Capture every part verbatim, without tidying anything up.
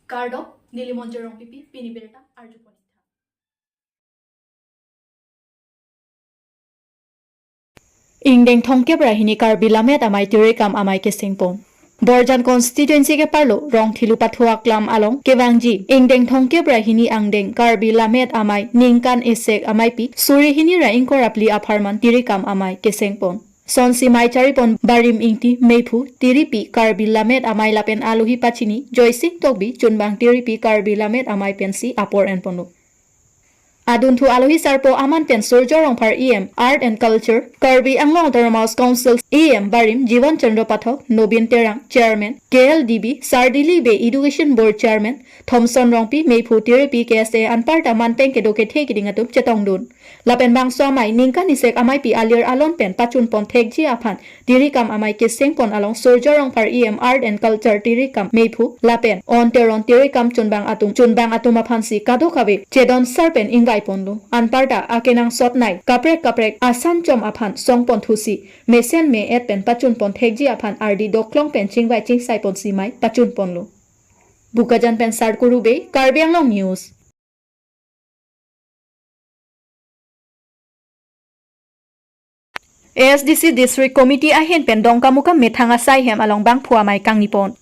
Kardom, neli Monjir Rongpipi, pini birta arjupon. Ingdeng thomkep ra hini Karbi Lammet Amei Tirikam Amei kesengpon. Borjan constituency keparlo Rongthilu Pathu Aklam along kevangji ingdeng thomkep ra hini angdeng Karbi Lammet Amei ningkan isi ameipi suri hini ra ingkoi ra phli apharman Tirikam Amei kesengpon. Sonsi mei charipon Barim Ingti Meiphu, Tiripi Karbi Lammet Amei lapen alohi pachini Joysing Tokbi chunbang Tiripi Karbi Lammet Amei pensi apor enponlo. Adunthu alohi sarpo aman pen Surjya Rongphar E M Art and Culture, Karbi Anglong Autonomous Council E M Barim Jivan Chandra Pathak, Nobin Terang, Chairman, K L D B, Sardili Bey Education Board Chairman, Thomson Rongpi, Meiphu Tiripi K S A anparta manpeng kedo kethe keding atum chetongdun. Lapen bangso amei ningkan isek ameipi alir alon pen pachunpon thekji aphan Tirikam Amei kesengpon along Surjya Rongphar E M Art and Culture Tirikam Meiphu lapen On Teron Tirikam chunbang atum chunbang atum aphansi kadokave chedon sar pen ingvaiponlo. Anparta akenangsot nei kaprek kaprek asan chom aphan songpon thusi mesen me-et pen pachunpon thekji aphan ardi doklong pen chingvai chingsaiponsi mei pachunponlo. Bokajan pen Sarkuru Bey, Karbi Anglong News. A S D C District Committee ahin pen Dongkamukam methang asai hem along bangphu amei kangnipon.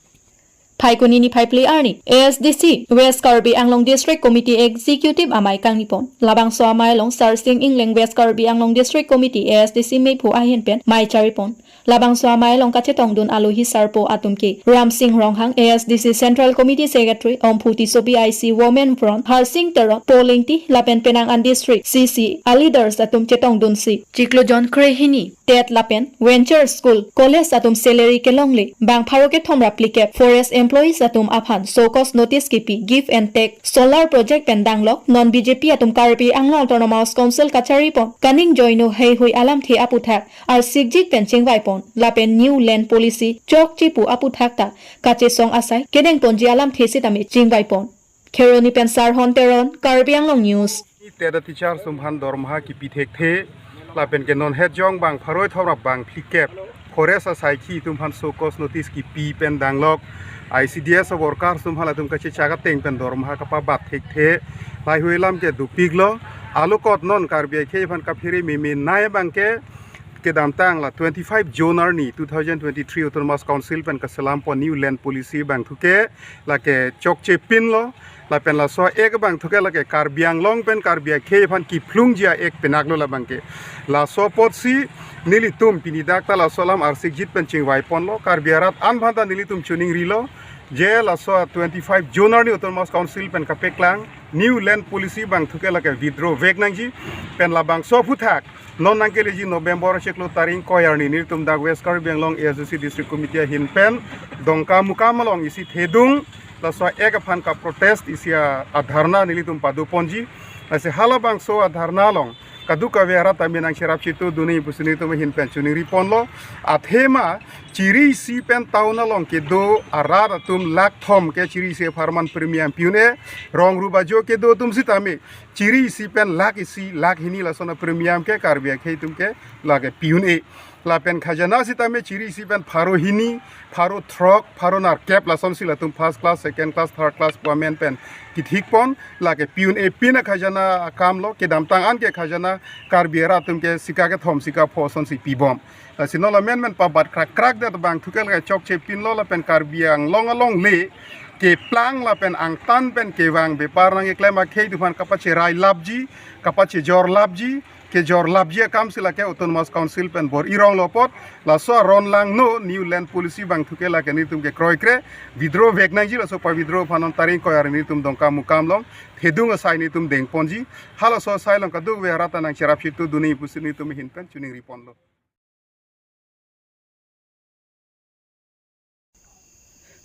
Phaikuni niphai phli arni A S D C West Karbi Anglong District Committee Executive amei kangnipon. Labangso amei along Sarsing Ingleng West Karbi Anglong District Committee A S D C Meiphu ahin pen mei charipon. Labangso amei along kachetongdun alohi sarpo atum ke Ramsing Ronghang, A S D C Central Committee Secretary, Omphu Tissopi, I C Women Front, Harsing Teron, Polingti lapen penang an district C C a leaders atum chetongdunsi chiklo jon krehini TET lapen Venture School College atum salary kelongle bang pharo kethom ra phlikep forest employees atum aphan show cause notice kipi, give and take, solar project pen danglok, non B J P atum Karbi Anglong Autonomous Council kacharipon kaning joino heihui alamthe aputhak arsikjik pen chingvaipon lapen New Land Policy chokche pu aputhak ta kachesong asai kedengponji alamthe sitame chingvaipon. Kheroni pen Sarhon Teron, Karbi Anglong News. TET a teacher atum aphan dormaha kipi thekthe lapen ke non hetjong bang pharo kethom ra bang phlikep forest asaikhi atum aphan show cause notice kipi pen danglok, I C D S a worker atum aphan latum kachechak ateng pen dormaha kapabat thekthe, laheihui alam ke dopiklo. Alokot non Karbi akhei aphan kaphere meme nei abang ke kedamtang la twenty-five June arni two thousand twenty-three Autonomous Council pen kaselampon New Land Policy abangthu ke lake chokche pinlo. Lapen laso ek abangthu ke lake Karbi Anglong pen Karbi akhei aphan kiplungji a-ek penaklo labang ke. Laso apotsi nelitum pini dak ta laso alam arsikjik pen chingvaiponlo. Karbi arat an aphan ta nelitum choningrilo je laso twenty-five June arni Autonomous Council pen kapeklang New Land Policy abangthu ke lake withdraw vek nangji pen labangso aphuthak non nangkeleji November chiklo tarik ingkoi arni nelitum dak West Karbi Anglong A S D C District Committee ahin pen Dongkamukam along isi thedung laso ek aphan kaprotest isi a, adharna nelitum padoponji. Lasi halabangso adharna along kadokave arat tame nangcherap chetongdun nangji pusi nelitum ahin pen choningriponlo. Athema chiri isi pen town along kedo arat atum lakh thom ke chiri isi apharman premium pi-un-e. Rong rup ajo kedo atum sitame chiri isi pen lakh isi, lakh hini lason a-premium ke Karbi akhei atum ke lake pi-un-e. Lapen khajana sitame chiri isi pen pharo hini, pharo throk, pharo nerkep lasonsi latum first class, second class, third class pu amen pen kithikpon, lake pi-un-e pin a khajana akamlo. Kedamtang an ke khajana Karbi arat atum ke sika kethom sika pho asonsi pibom. Lasi non la menmen pabat krakkrak det abangthu ke lake chokche pinlo lapen Karbi Anglong alongle keplang lapen angtan pen kevang bepar nangkeklem akhei atum aphan kapacherai lapji, kapachejor lapji, kejor lapji akamsi lake Autonomous Council pen bor-i ronglo apot laso aron langno New Land Policy abangthu ke lake nelitum ke kroikre withdraw vek nangji. Laso pa-withdraw aphan non tarik ingkoi arni nelitum Dongkamukam along thedung asai nelitum dengponji. Halaso asai along kadokave arat ta nangcherap chetongdun nangji pusi nelitum ahin pen choningriponlo.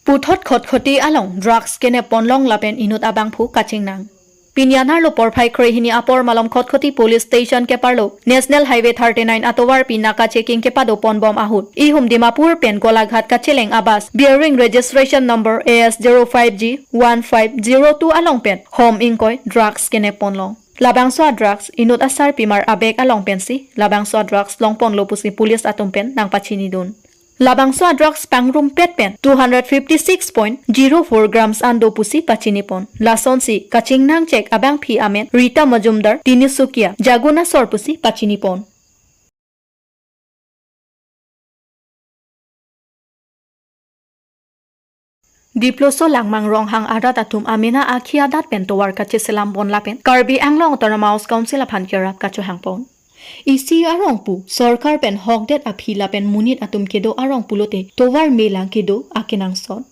Puthot Khatkhati along drugs kenep ponlong lapen inut abangphu kachingnang. Pini anerlo porphai krehini apor malom Khatkhati Police Station keparlo National Highway thirty-nine atovarpi naka checking kepadoponbom ahut ihum Dimapur pen Golaghat kacheleng a-bus bearing registration number A S zero five G one five zero two along pen hom ingkoi drugs kenep ponlong. Labangso a-drugs inut asarpimar a-bag along pensi labangso a-drugs longponlo pusi police atum pen nangpachinidun. Labangso a-drugs pangrumpet pen two hundred fifty six point zero four grams an do pusi pachinipon. Lasonsi kachingnang chek abangpi amen Rita Majumdar, Tinsukia, Jagun asor pusi pachinipon. Diploso Langmang Ronghang arat atum amena akhi adat pen tovar kacheselambon lapen Karbi Anglong Autonomous Council aphan kerap kachohangpon. Isi arong pu sorkar pen hokdet aphi lapen monit atum kedo arong pulote tovar me lang kedo akenangsot.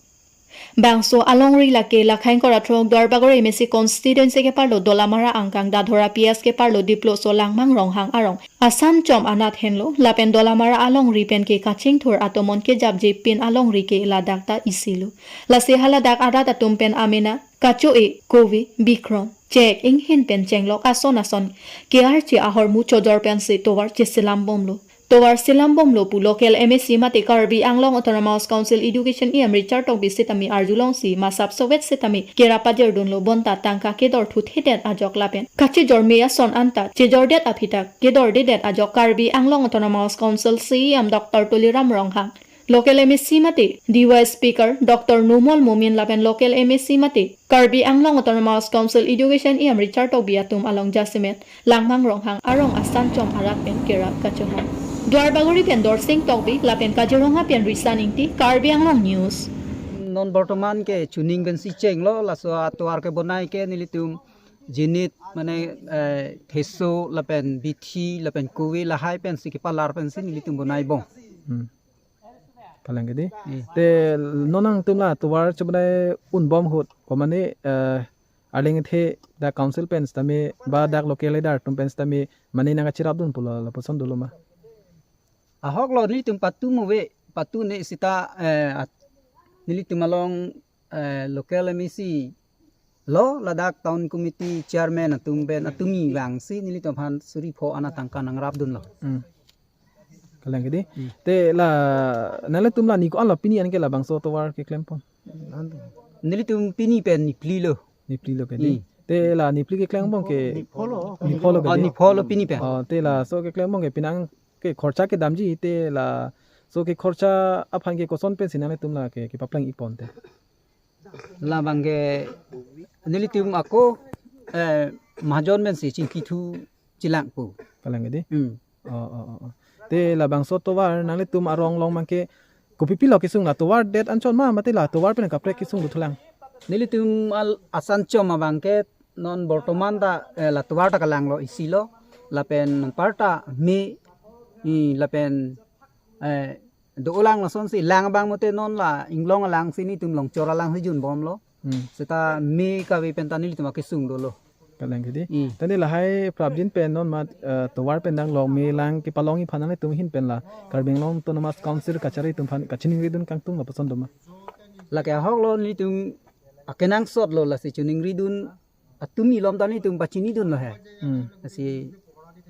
Bangso alongri lake Lakhaingkor athrok Duarbagori M A C constituency keparlo Dolamara angkang Dadhora P S keparlo Diploso Langmang Ronghang arong asan chom anat henlo lapen Dolamara alongri pen ke kachingthur atomon kejapje pin alongri ke ladak ta isilo. Lasi haladak arat atum pen amena kacho-e, kove, bikron, chek, inghin pen chenglok ason ason ke-arche ahormu chojor pensi tovar cheselambomlo. Tovar selambomlo pu local M A C mate Karbi Anglong Autonomous Council Education E M Richard Tokbi sitame arjulongsi masap sovet sitame kerap pajirdunlo bonta tangka kedor thuthedet ajok lapen kachejor me ason anta chejordet aphi ta kedordedet ajok Karbi Anglong Autonomous Council C E M Doctor Tuliram Ronghang, local M A C mate D Y speaker Doctor Numal Momin lapen local M A C mate Karbi Anglong Autonomous Council Education E M Richard Tokbi atum along jasemet Langmang Ronghang arong asan chom arat pen kerap kachohang. Duarbagori pen Dorsing Tokbi lapen Kaziranga pen Risan Ingti, Karbi Anglong News. Non bortoman ke chuning pensi chenglo, laso atovar kebonai ke nelitum jinit mane, eh, theso lapen bithi lapen kove lahai pensi kepalar pensi nelitum bonaibom. Hmm. Kalang ke dei. Hmm. Te non nangtum la tovar chobonai unbom ahut pamane, eh, arleng the dak council pen sitame ba dak local leader atum pen sitame mane nangkacherapdun pulo lapuson dolo ma? Ahoklo nelitum patu move, patu ne sita, eh, at-, nelitum along, eh, local M A C lo ladak town committee chairman atum pen atumi vangsi nelitum aphan suri pho ana tangka nangrapdunlo. Hmm. Kalang ke dei. Hmm. Te la nanglitum la ni ko-an lo pini an ke labangso tovar keklempon? Nelitum pini pen niphli lo. Niphli lo ke dei. Hmm. Te la niphli keklembom ke nipholo. Nipholo ke Oh, dei. Nipholo pini pen. Oh, te laso keklembom ke penang ke khorcha kedamji te laso ke khorcha aphan ke koson pensi nanglitum la ke kepapleng-ipon te? Labang ke nelitum ako, eh, mahajon pensi chingkithu chelangpo. Kalang ke dei. Hmm. Oh, oh, oh, oh. Te labangso tovar nanglitum arong along abang ke kopipi lo kesung, la tovar det anchot ma mate la tovar pen kaprek kesung dothulang? Nelitum al asan chom abang ke non bortoman ta, eh, la tovar ta kalanglo isi lo lapen anparta me, i, lapen, eh, do-olang lasonsi lang abang mate non la inglong alangsi nelitum Longchor alangsi junbomlo. Hmm. Seta me kave pen ta nelitum akesung dolo. Kalang ke dei. Hmm. Tane lahai prapjin pen non mat, eh, tovar pen dang long me lang kepalong-i aphan nanglitum ahin pen la Karbi Anglong Autonomous Council kachari atum aphan kachiningridun kangtung lapuson doma? Lake ahoklo nelitum akenangsotlo lasi chiningridun atumi alom ta nelitum pachinidunlo he. Hmm. Lasi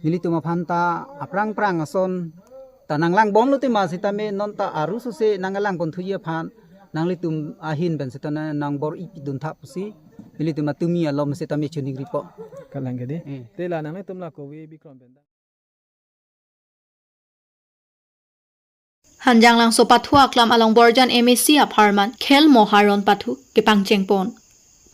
nelitum aphan ta aphrang phrang ason ta nanglangbomlo tema sitame non ta aru sose nanglangponthuji aphan nanglitum ahin pen seta nangbor-ipidun tha pusi nelitum atumi alom sitame chiningripo. Kalang ke dei. Eh. Te la nanglitum la kove bikron pen. Hanjanglangso pathu aklam along Borjan M A C apharman Khel Maharon pathu kepangchengpon.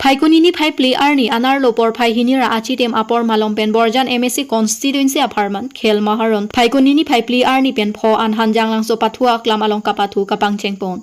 Phaikuni niphai phli arni anerlo porphai hini ra achitim apor malom pen Borjan M A C constituency apharman Khel Maharon Phaikuni niphai phli arni pen pho an Hanjanglangso pathu aklam along kapathu kapangchengpon.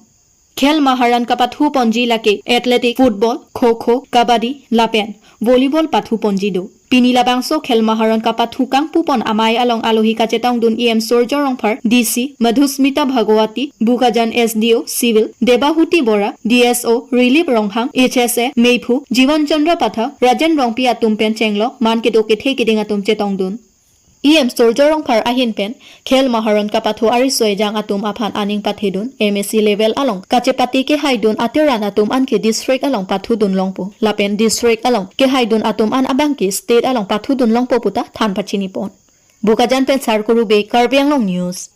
Khel Maharon kapathuponji lake athletic, football, kho kho, kabaddi lapen volleyball pathuponji do. Pini labangso Khel Maharon kapathu kangpupon amei along alohi kachetongdun E M Surjya Rongphar, D C Madhusmita Bhagawati, Bokajan S D O Civil Debahuti Bora, D S O Rilip Ronghang, H S A meiphu Jivan Chandra Pathak, Rajen Rongpi atum pen chenglok man kedo kethe keding atum chetongdun. E M Surjya Rongphar ahin pen Khel Maharon kapathu ariso ejang atum aphan aning pathedun, M A C level along kachepate kehaidun ateran atum an ke district along pathudun longpo lapen district along kehaidun atum an abang ke state along pathudun longpo puta than pachinipon. Bokajan pen Sarkuru Bey, Karbi Anglong News.